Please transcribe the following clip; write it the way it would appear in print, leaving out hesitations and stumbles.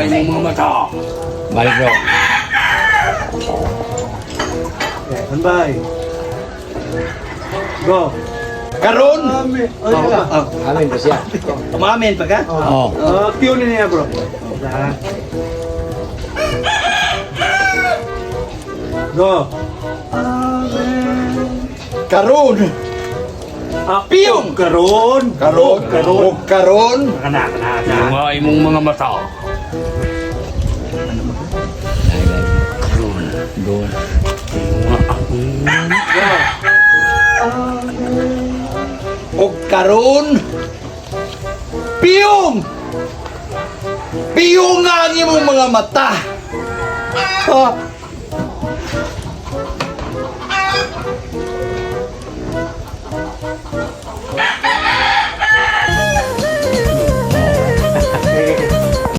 Yung imong mga mata. Balik, bro. Okay, standby. Go. Karon. Amen. Oh, yeah. Amin ba siya? Umamin pa ka? Oh. Oh, cue ni niya, bro. Sa. Go. Amen. Karon. Ah, Piyong! Karon. Karon. Karon. Og karon. Kana, kana, kana. Yung imong mga mata. Karon. Doon. Og karon. Piyong! Piyong nga ang imong mga mata. Ha?